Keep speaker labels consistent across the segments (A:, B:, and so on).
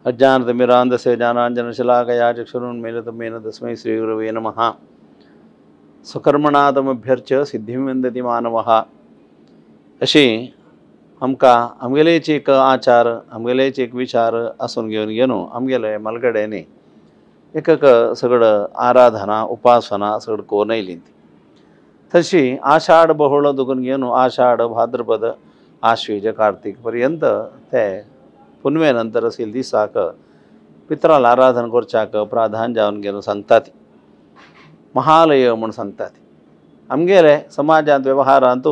A: अज्ञानतिमिरान्धस्य ज्ञानाञ्जनशलाकया चक्षुरुन्मीलितं येन तस्मै श्रीगुरवे नमः. स्वकर्मणा तमभ्यर्च्य सिद्धिं विन्दति मानवः. अशी आमकां आमगेलेच एक आचार आमगेलेच एक विचार आसून घेवन घेवन आमगेले मलगड्यांनी एक सगळं आराधना उपासना सगळं करून येयली. तशी आषाढ बहोळ दुखून घेवन आषाढ भाद्रपद आश्वीज कार्तिक पर्यंत ते पुनवे नंतर असेल दिसाक पित्राला आराधन करच्याक प्राधान्य जावन घेवन सांगतात, महालय म्हूण सांगतात. आमगेले समाजांत व्यवहारांत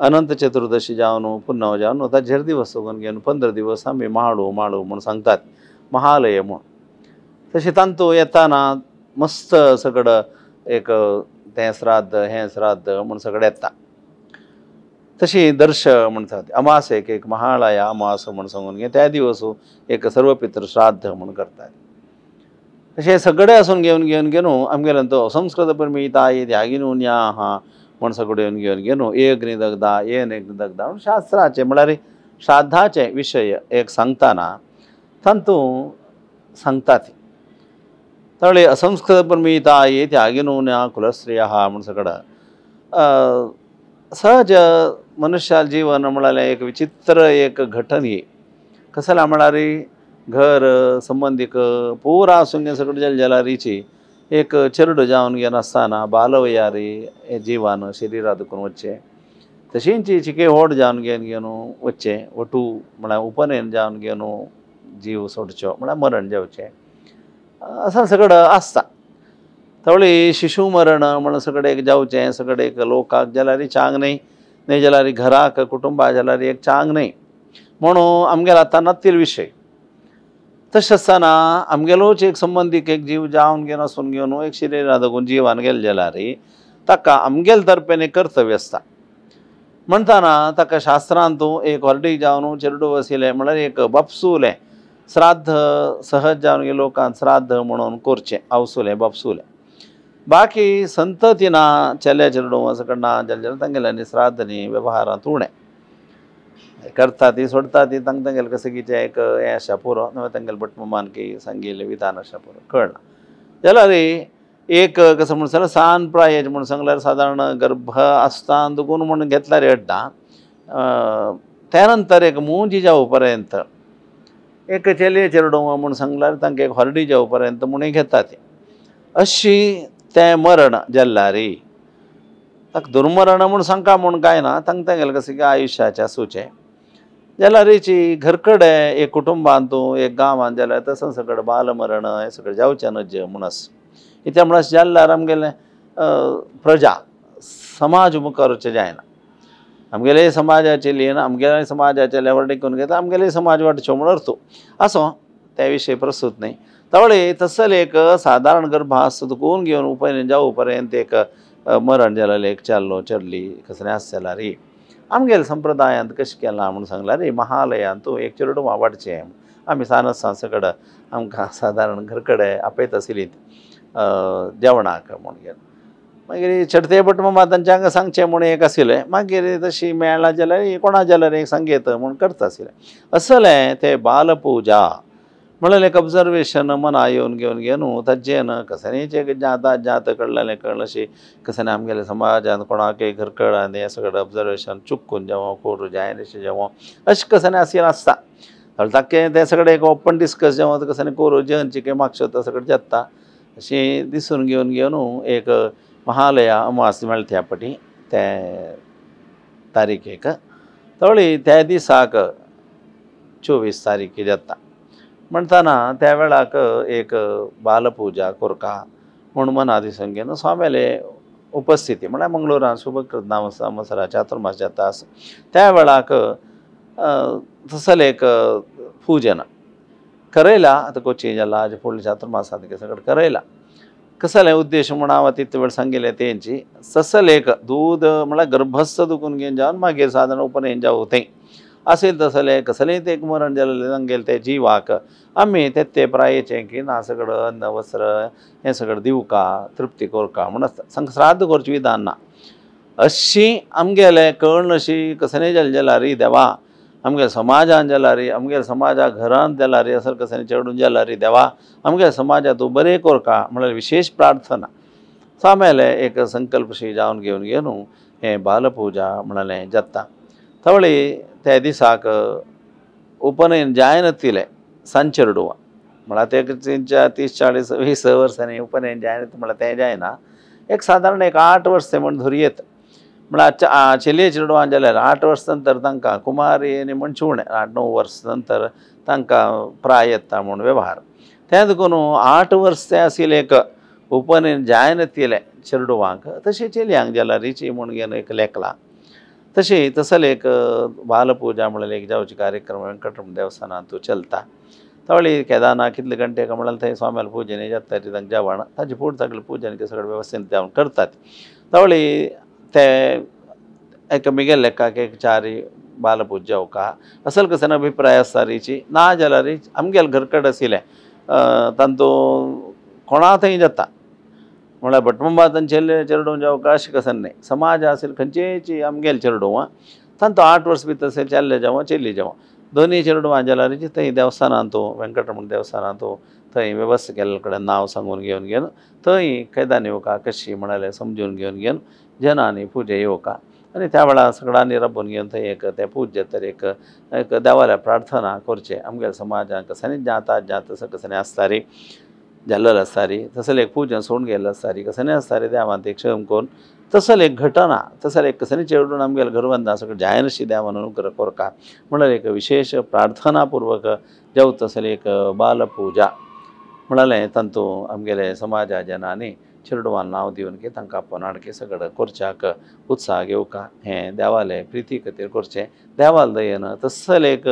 A: अनंत चतुर्दशी जावन पुन्नव जावन ताजेर दिवस सोगून घेवन 15 दिवस आमी माळू माळू म्हूण सांगतात, महालय म्हूण. तशें तांतू येताना मस्त सगळं एक तें श्राद्ध हें श्राद्ध म्हूण सगळें येता. तशी दर्श म्हणटात अमासेक एक महालया अमास म्हूण सांगून घेवन त्या दिवस एक सर्वपित्र श्राद्ध म्हूण करतात. तशें सगळें आसून घेवन घेवन घेवन आमगेल्यान तो संस्कृत परमिता त्यागिनुन्या आहा म्हूण सगळें येवन घेवन घेवन ए अग्निदग्धा ए अग्निदग्धा म्हूण शास्त्राचे म्हळ्यार श्राद्धाचे विशय एक सांगताना तांतू सांगतात. तळे असंस्कृत परमिता ये त्यागिनुन्या कुलस्त्रिया म्हूण सगळं सहज मनुष्या जीवन म्हळ्यार एक विचित्र एक घटन ही. कसला म्हळ्यार घर संबंदीक पुरा आसून सगळें जलजलारीची एक चेरडो जावन घेवन आसतना बालवयारी हे जिवान शरिरा दुखून वचचें, तशींच चिके व्हड जावन घेवन घेवन वचचें, वटू म्हळ्यार उपनयन जावन घेवन जीव सोडचो म्हळ्यार मरण जावचें असं सगळं आसता. तवळी शिशु मरण म्हण सगळें एक जावचें, सगळें एक लोकाक जाल्यार चांग न्हय, न्हय जाल्यार घराक कुटुंबा जाल्यार एक चांग न्हय म्हणून आमगेलो आतां नत्तील विशय. तशें आसतना आमगेलोच एक संबंदीक एक जीव जावन घेवन आसून घेवन एक शरिरा दगून जिवान गेले जाल्यार ताका आमगेले तर्फेन एक कर्तव्य आसता. म्हणटाना ताका शास्त्रांत एक हॉर्डी जावन चेरडू वसिलें म्हळ्यार एक बापसुलें श्राद्ध सहज जावन गेले लोकांत श्राद्ध म्हणून करचें, आवसुलें बापसुलें. बाकी संतती ना चेल्या चेरडूं सगळें ना जाल्यार तांगेल्यांनी श्राद्ध न्ही वेव्हारांत उणें करता ती सोडटा ती तांकां तांगेलें कशें कितें एक हें आसा पुरो न्हय तांगेलें भटमामान की सांगिल्लें विधान आसा पुरो कळना. जाल्यार एक कसो म्हण सांगल्यार सान प्रायेज म्हूण सांगल्यार सादारण गर्भ आसता दुखून म्हूण घेतल्यार येता. त्या नंतर एक मुंजी जावं पर्यंत एक चेले चेरडूं म्हूण सांगल्यार तांकां एक हॉर्डी जावं पर्यंत म्हूण घेता ती. अशी तें मरण जाल्यार ताका दुर्मरण म्हूण सांगका म्हूण कांय ना, तांकां तांगेलें कशें की आयुश्याचें आसूचें. जाल्यारीची घरकडे एक कुटुंबांत एक गांवांत जाल्यार तसं सगळें बालमरण हें सगळें जावचें न्हय म्हूण आस. कित्याक म्हळ्यार जाल्यार आमगेलें प्रजा समाज मुखारचें जायना. आमगेले समाजाचे लियन आमगेले समाजाचे लेवल करून घेता आमगेले समाज वाटचो म्हूण अर्थ आसूं त्या विशय प्रस्तुत न्हय. तवळे तसले एक सादारण गर्भास दुखून घेवन उपनयन जावं पर्यंत एक मरण जालें एक चेल्लो चेडली कसलें आस जाल्यार आमगेले संप्रदायांत कशें केलां म्हूण सांगल्यार महालयांत एक चेरडुवां वाडचें. आमी सान आसतना सगळें आमकां सादारण घरकडे आपयता आशिल्ली जेवणाक म्हूण घेवन मागीर चडते भट मामा तांच्या हांगा सांगचें म्हूण एक आशिल्लें. मागीर तशी मेळ्ळा जाल्यार कोणा जाल्यार एक सांगयत म्हूण करता आशिल्लें. असलें तें बालपुजा म्हणल्यार एक ऑब्जर्वेशन मना येवन घेवन घेवन ताजेन कसलेंच जाता जात कळ्ळें कळ्ळें अशी कसलें आमगेले समाजांत कोणाक घरकड आनी हें सगळें ऑब्जर्वेशन चुकून जावं कोरू जायना अशें जावं अशें कसलें आशिल्लें आसता. ताके तें सगळें एक ओपन डिस्कस जावं कसलें कोरू जेवणची काय मागशें सगळें जाता अशें दिसून घेवन घेवन एक महालया अमास मेळटा त्या पटी ते तारीखेक तवळी त्या दिसाक 24 तारीख जाता. म्हणटाना त्या वेळाक एक बालपुजा कोरका म्हूण मना दिसून घेवन स्वाम्याले उपस्थिती म्हळ्यार मंगळुरान शुभकृत नाम संवत्सरा चातुर्मास जाता त्या वेळाक तसलें एक पूजन करयला. आतां कोची जाला फुडल्या चातुर्मासांत सगळें करयला. कसलें उद्देश म्हूण हांव तितले वेळ सांगिल्लें तेंची तसलें एक दूद म्हळ्यार गर्भस्थ दुखून घेवन जावन मागीर सादारण उपनयन जावं थंय असेल तसलें कसलेंय तें एक मरण जालें तांगेलें ते जिवाक आमी ते ते प्रायेचें की ना सगळें अन्न वस्त्र हें सगळें दिवका तृप्ती करका म्हूण आसता. श्राद्ध करचें विधान ना. अशी आमगेलें कळण अशी कसलें जालें जाल्यार देवा आमगे समाजान जाल्यार आमगे समाजा घरांत जाल्यार असर कसनी चेडून जाल्यार देवा आमगे समाजा तूं बरें कोरका म्हळ्यार विशेष प्रार्थना सामेले एक संकल्पशी जावन घेवन घेवन हें बालपुजा म्हळ्यार जाता. तवळी त्या दिसाक उपनयन जायनातिल्लें सान चेडवां म्हळ्यार ते 30 40 20 वर्सांनी उपनयन जायना म्हळ्यार तें जायना एक सादारण एक 8 वर्स म्हण धरयेत म्हळ्यार चेलये चेडवां जाल्यार 8 वर्स नंतर तांकां कुमारी आनी म्हण उणें 8-9 वर्स नंतर तांकां प्राय येता म्हूण वेव्हार तें देखून 8 वर्स तें आशिल्लें एक उपनयन जायनातिल्लें चेडवांक तशें चेलयांक जाल्यार रिची म्हूण घेवन एक लेखलां तशें तसले एक बालपुजा म्हणल्यार एक जावचे कार्यक्रम वेंकटरमण देवस्थानांत चलता. तवळी केदारनाथ कितले घंटे म्हळ्यार थंय स्वाम्याला पूजन जाता तांकां जेवण ताजे फुडें सगळें पूजन सगळें वेवस्थीत जावन करतात. तवळी ते एक मिगेल लेखाक एक 4 बालपूजा जावका असल कसो अभिप्राय आसता रिची ना जाल्यार आमगेले घरकड आशिल्लें तांतू कोणा थंय जाता म्हळ्यार भटमामा तांचे चेडूं जावका अशें कशें न्हय समाज आशिल्ले खंयचेय आमगेले चेडूं तांतू 8 वर्स भितर चेल्ले जावं चेली जावं दोनूय चेडवां जाल्यार थंय देवस्थानांत वेंकटरमण देवस्थानांत थंय वेवस्था केल्ले कडेन नांव सांगून घेवन घेवन थंय केदान येवका कशी म्हळ्यार समजून घेवन घेवन जनांनी पुजा येवका आनी त्या वेळार सगळ्यांनी राबून घेवन थंय एक तें पूज तर एक एक देवाल्या प्रार्थना करचें आमगेल्या समाजान कसनी जाता जात कसनी आसता रे जाल्लो आसता रे तसलें एक पूजन सोडून गेल्लो आसता रे कसनी आसता रे देवान एक क्षम करून तसलें एक घटना तसलें एक कसनी चेडून आमगेल्या घरवंदा सगळें जायनाशी देवान अनुग्रह कोरका म्हळ्यार एक विशेष प्रार्थनापूर्वक जावं तसलें एक बालपुजा म्हळ्यार तांतू आमगेले समाजा जनांनी चेडवान नांव दिवन की तांकां आपोवन हाडके सगळें करच्याक उत्साह घेवका हें देवाले प्रिती खातीर करचें देवाल दयेन तसलें एक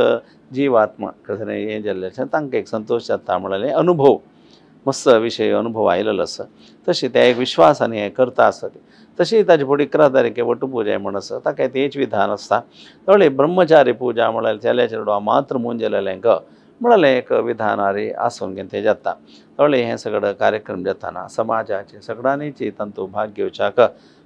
A: जिवात्मा कसलें हें जाल्लें तांकां एक संतोश जाता म्हळ्यार अनुभव मस्त विशय अनुभव आयलेलो आसा तशें ते एक विश्वासान हें करता आसता तशी ताजे फुडें 11 तारखे वटुपुजा म्हण आसा ताका तेच विधान आसता. तवळे ब्रह्मचारी पुजा म्हळ्यार चेल्या चेडवां मात्र मुंजेलेलें ग म्हळ्यार एक विधानारी आसून घेवन तें जाता. तवळे हें सगळें कार्यक्रम जाताना समाजाचे सगळ्यांनीच तांतू भाग घेवच्याक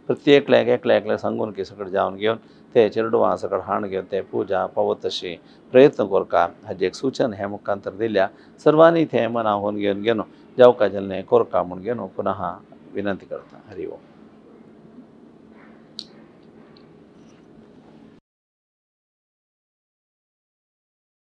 A: प्रत्येकल्याक एकल्या एकल्या सांगून की सगळें जावन घेवन ते चेडवां सगळें हाण घेवन ते पुजा पावत तशी प्रयत्न कोरका हाजें एक सूचन हें मुखांतर दिल्या सर्वांनी तें मनाहून घेवन घेवन जावका जाल्लें कोरका म्हूण घेवन पुनः विनंती करता. हरि ओम.